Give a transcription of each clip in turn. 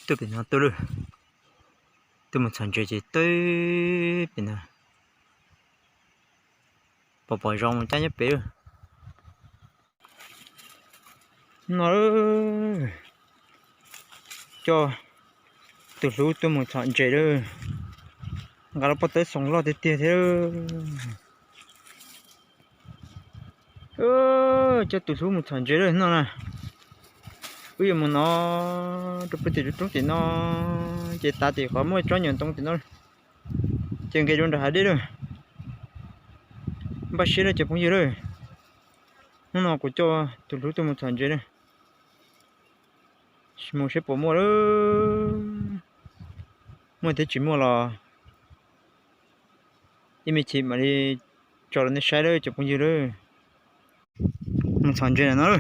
Tuaj pem no tuaj lawm, tuaj mus txhom ntses ces tuaj pem no, pom pom zoo mus cab nyob pem lawm. No, coj tus hlub tuaj mus txhom ntses lawm, nqa lub pob tawb xoom loj tiag tiag thiab. Coj tus hlub mus txhom ntses lawm no na. Wb yuav mus no rau pem tim roob tim no, ces tav tim qhov muaj tsob nyuam ntoo tim no, ces nqis rau nram hav dej lawm. Npaj siab lawm cov phooj ywg lawm. Hnub no kuv coj tus hlub tuaj mus txhom ntses na, mus saib puas muaj lawm. Muaj thiab tsis muaj los ib me chim mam li tso rau nej saib lawm cov phooj ywg lawm. Mus txhom ntses nram no,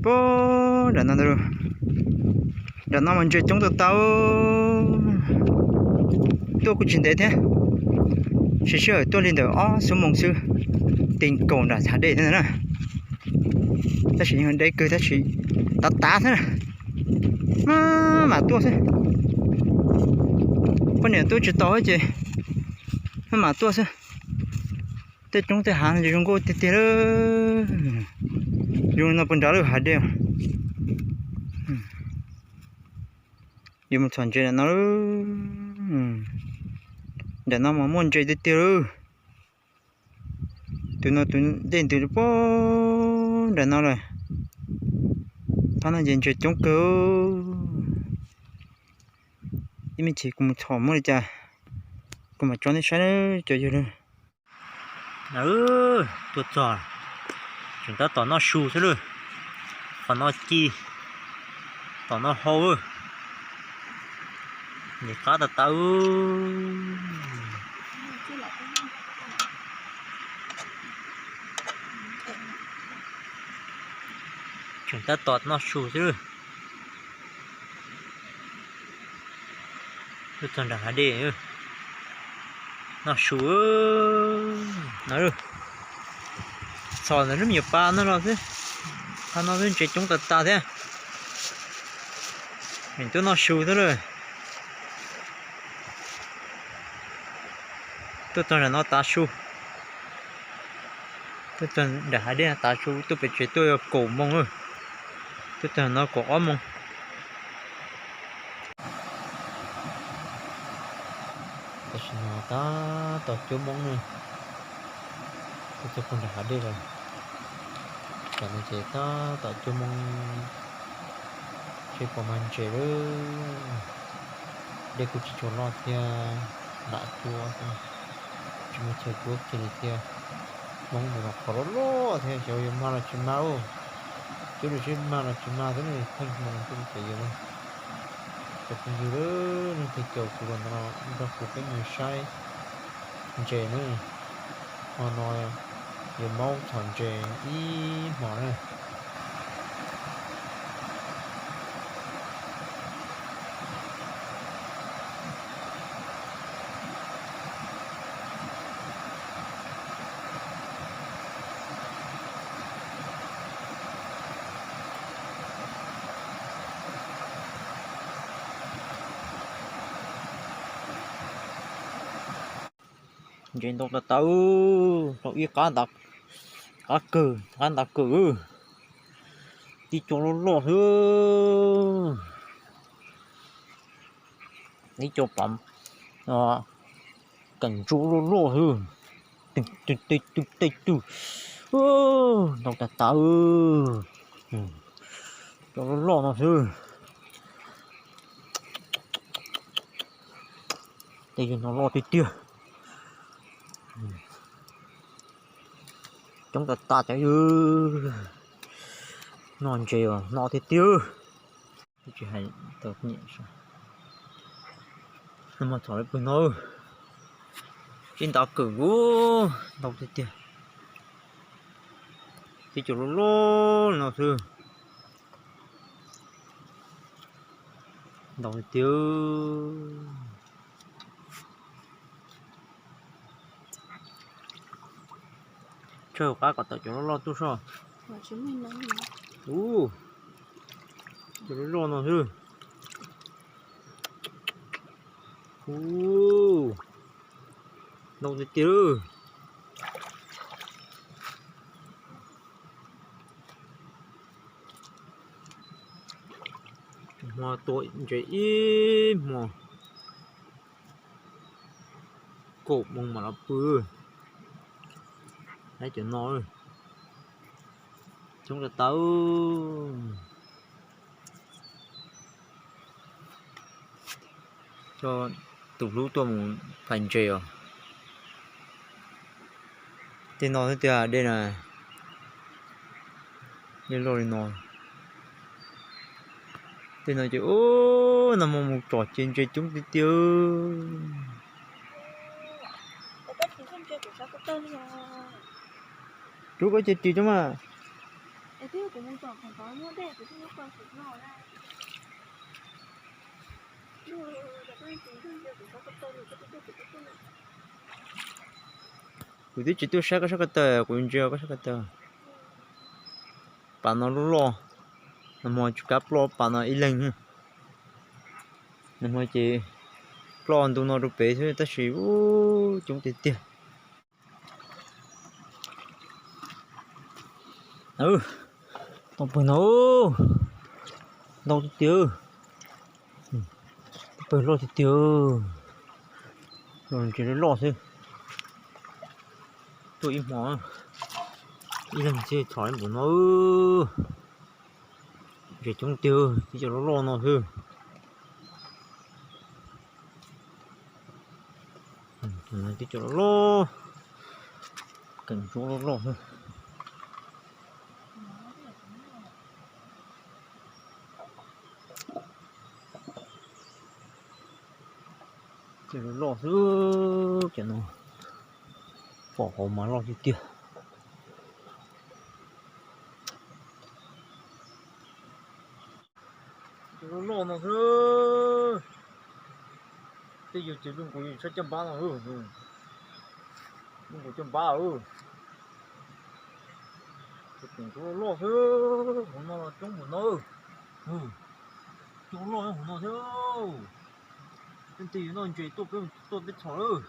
puag nram no, nram no mas ntses coob tau tau. Tuaj kuj tsis ntev thiab, siv sij hawm tuaj li ntawm ob xuab moos xwb, ti nkaus nram hav dej thiab na. Tab sis yeej deb kawg tab sis tav tav xwb na, maj mam tuaj xwb. Poj niam tuaj tsis tau ces maj mam tuaj xwb. Tej roob tej hav no ces zoo nkauj tiag tiag lawm. Zoo li no puas nrad lawm hav dej. Yuav mus txhom ntses nram no, nram no mas muaj ntses tiag tiag lawm. Tus no tus dej ntws puag nram no lawm. Thaj no ces ntses coob kawg. Ib me chim kuv mus txhom muaj li cas kuv mam tso nej saib cov yawg lawm. Tuaj txog, tseem tab tom noj su xwb lawm. Qhov no ci, tom no hau. Nim qab tas tas. Tseem tab tom noj su xwb. Tuaj txog nram hav dej, noj su no. Txhom ntawm lub me nyuam pas no los xwb, qhov no xwb ntses coob tas tas thiab. Tuaj noj su xwb lawm. Tuaj txog nram no tav su. Tuaj txog nram hav dej tav su, tuaj pem tsev tuaj kaum moos lawm. Tuaj txog no kaum ob moos. Tam sim no tab tom cuaj moos na, tuaj txog puag nram hav dej lawm. Tam no ces tab tom cuaj moos, seb puas mag ntses lawm. Dej kuj tsis tshua loj thiab, lam cuab, tsis muaj chaw cuab kiag li thiab. Hmoob ntawm no qhov loj loj thiab, xyov yuav mag los tsis mag. Cuab lawm seb mag los tsis mag thiab, pheej hmoo xwb cov yawg. Cov phooj ywg, leej twg caum kuv los nrog kuv peb mus saib ntses na. Hmo no yuav maub txhom ntses ib hmos na. Ntses ntau tas tas, tau ib qab ntawd, qab kawg, qab ntawd kawg. Tib co loj loj xwb, ib co pam, keem ntsuab loj loj xwb, tej tug, ntau tas tas, co loj loj no xwb. Tej yog no loj tiag tiag, coob tas tas cov yawg. Noj ntses no tiag tiag. Tsis hais tau nyiam, no mas txhom lawv pawg no, tib ntav kawm nkuv ntau tiag tiag, tib cov loj loj no xwb, ntau tiag tiag. Tsawg qab kom tawm cov loj loj tuaj soj. Ub, cov loj loj no xwb. Ub, ntau tiag tiag. Hmo tua ntses ib hmo, kaum moos mam los pw. Saib cov no, coob tas tas. Coj tus hlub tuaj mus phais ntses os. Tej no xwb tiag dej na, dej loj li no. Tej no ces ub, nag hmo mus tsom ces ntses coob tiag tiag. Rub koj ces ris rau mas. Kuv twb tsis tuaj saib koj sab ko taw, kuv ntsia koj sab ko taw. Pas no loj loj, nag hmo tsis kav ploj pas no ib leeg. Nag hmo ces ploj ntu no rau pem xwb tab sis ub coob tiag tiag. Tau pawg no, ntau tiag tiag, tau pawg loj tiag tiag. Los ntses loj loj xwb. Tuaj ib hmo, ib leeg thiaj txhom ib npaum no. Ntses coob tiag, tib co loj loj no xwb. Tib co loj loj, keem ntsuab loj loj xwb. Cov loj loj xwb, cov no pom hauv mas loj tiag tiag. Cov loj loj no xwb. Tej yus ces lub nkaus yus tshab caj npab no, lub nkaus caj npab. Cov loj loj xwb, hauv no los coob npaum no. Cov loj loj hauv no xwb. Tej yus noj ntses tuaj peb, tuaj peb txhom lawm.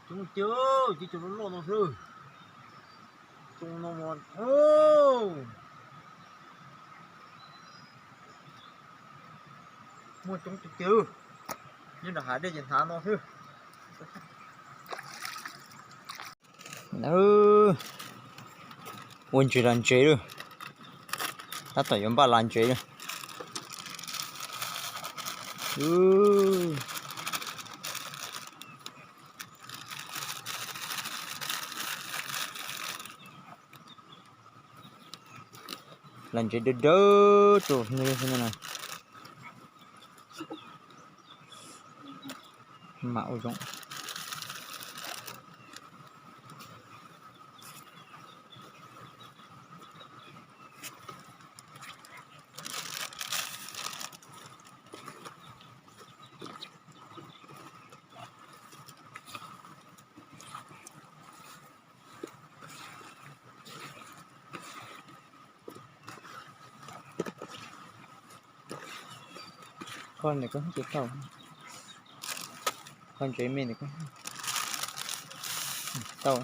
Coob tiag, cov loj loj no xwb. Cov no mas muaj coob tiag tiag. Nyob nram hav dej ces hnav no xwb. Ua ntses las ntses lawm, tab tom yuav npaj las ntses lawm. Las ntses dawb dawb rau no. Mam ua zoo. Qhov ntawd koj tsis tau, qhov ntses me ntawd koj tau.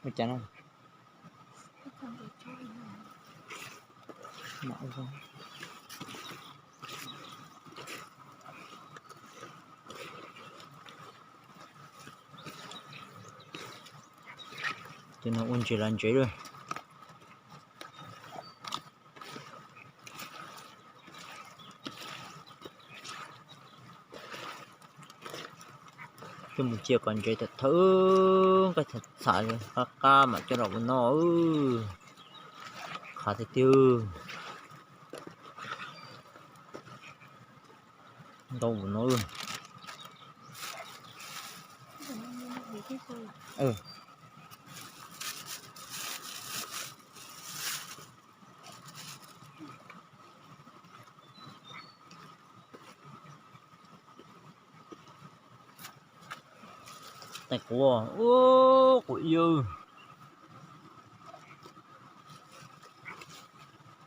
Ua cas no? Ces no ua ntses las ntses lawm. Coj mus cia kom ntses tawm thawm nqaij txham txham qab qab mam coj los ua noj. Qhav tiag tiag. Ntau ua no. Tais quav, ub, quav iab,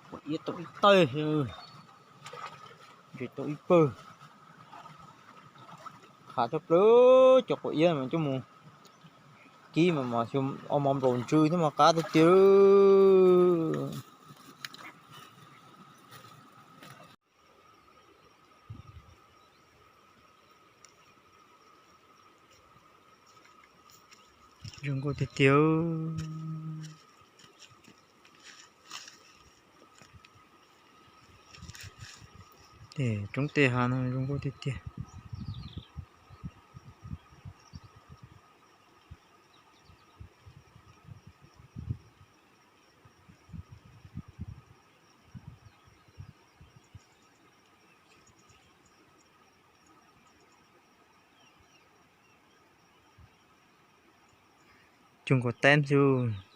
quav iab tau ib tawg xwb. Tsis tau ib pawg. Qhav tshaj plaws, cov quav iab mas coj mus kib mas mas xyov ob mov nplaum ntsw thiab mas qab tiag tiag. Zoo nkauj tiag tiag. Tej roob tej hav no zoo nkauj tiag tiag. Cug nkaus teeb xwb.